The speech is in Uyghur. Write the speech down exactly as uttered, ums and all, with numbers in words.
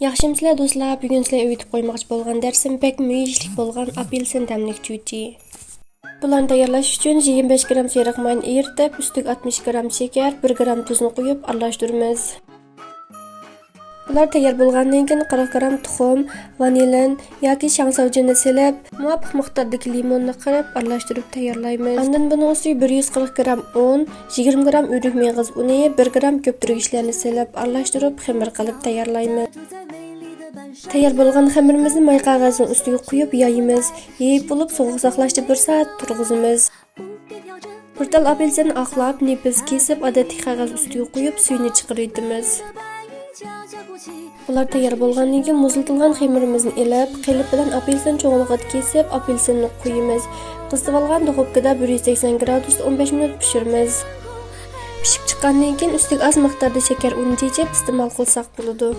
ياخشىمۇسىلەر دوستلار، بۈگۈن سىلەرگە ئۆگىتىپ قويماقچى بولغان دەرسىم بەك مۇھىم ئىشلىك بولغان ئاپېلسىن تەملىك چۈچى. بۇلارنى تەييارلاش ئۈچۈن يىگىرمە بەش گرام سېرىق ماينى ئېرىتىپ، ئۈستىگە ئاتمىش گرام شېكەر، بىر گرام تۇزنى قۇيۇپ ئارىلاشتۇرىمىز. بۇلار تەييار بولغاندىن كېيىن قىرىق گرام تۇخۇم، ۋانىلىن ياكى شاڭساۋجىنى سېلىپ، مۇۋاپىق مىقداردىكى لىموننى قىرىپ ئارىلاشتۇرۇپ تەييارلايمىز. ئاندىن بۇنىڭ ئۈستىگە بىر يۈز قىرىق گرام ئۇن، يىگىرمە گرام ئۆرۈك مېغىز ئۇنى، بىر گرام كۆپتۈرگۈچلەرنى سېلىپ ئارىلاشتۇرۇپ خېمىر قىلىپ تەييارلايمىز. تەييار بولغان خېمىرىمىزنى ماي قەغەزنىڭ ئۈستىگە قويۇپ يايىمىز. يېيىپ بولۇپ سوغۇق ساقلاشتا بىر سائەت تۇرغۇزىمىز. بىر تال ئاپېلسىننى ئاقلاپ، نېپىز كېسىپ، ئادەتتىكى قەغەز ئۈستىگە قويۇپ، سۈيىنى چىقىرىۋېتىمىز. بۇلار تەييار بولغاندىن كېيىن، مۇزلىتىلغان خېمىرىمىزنى ئېلىپ، قېلىپ بىلەن ئاپېلسىن چوڭلۇقىدا كېسىپ، ئاپېلسىننى قۇيىمىز. قىزىتىۋالغان دۇخوپكىدا بىر يۈز سەكسەن گرادۇستا ئون بەش مىنۇت پىشۇرىمىز. پىشىپ چىققاندىن كېيىن، ئۈستىگە ئاز مىقداردا شېكەر ئۇنى چېچىپ ئىستېمال قىلساق بولىدۇ.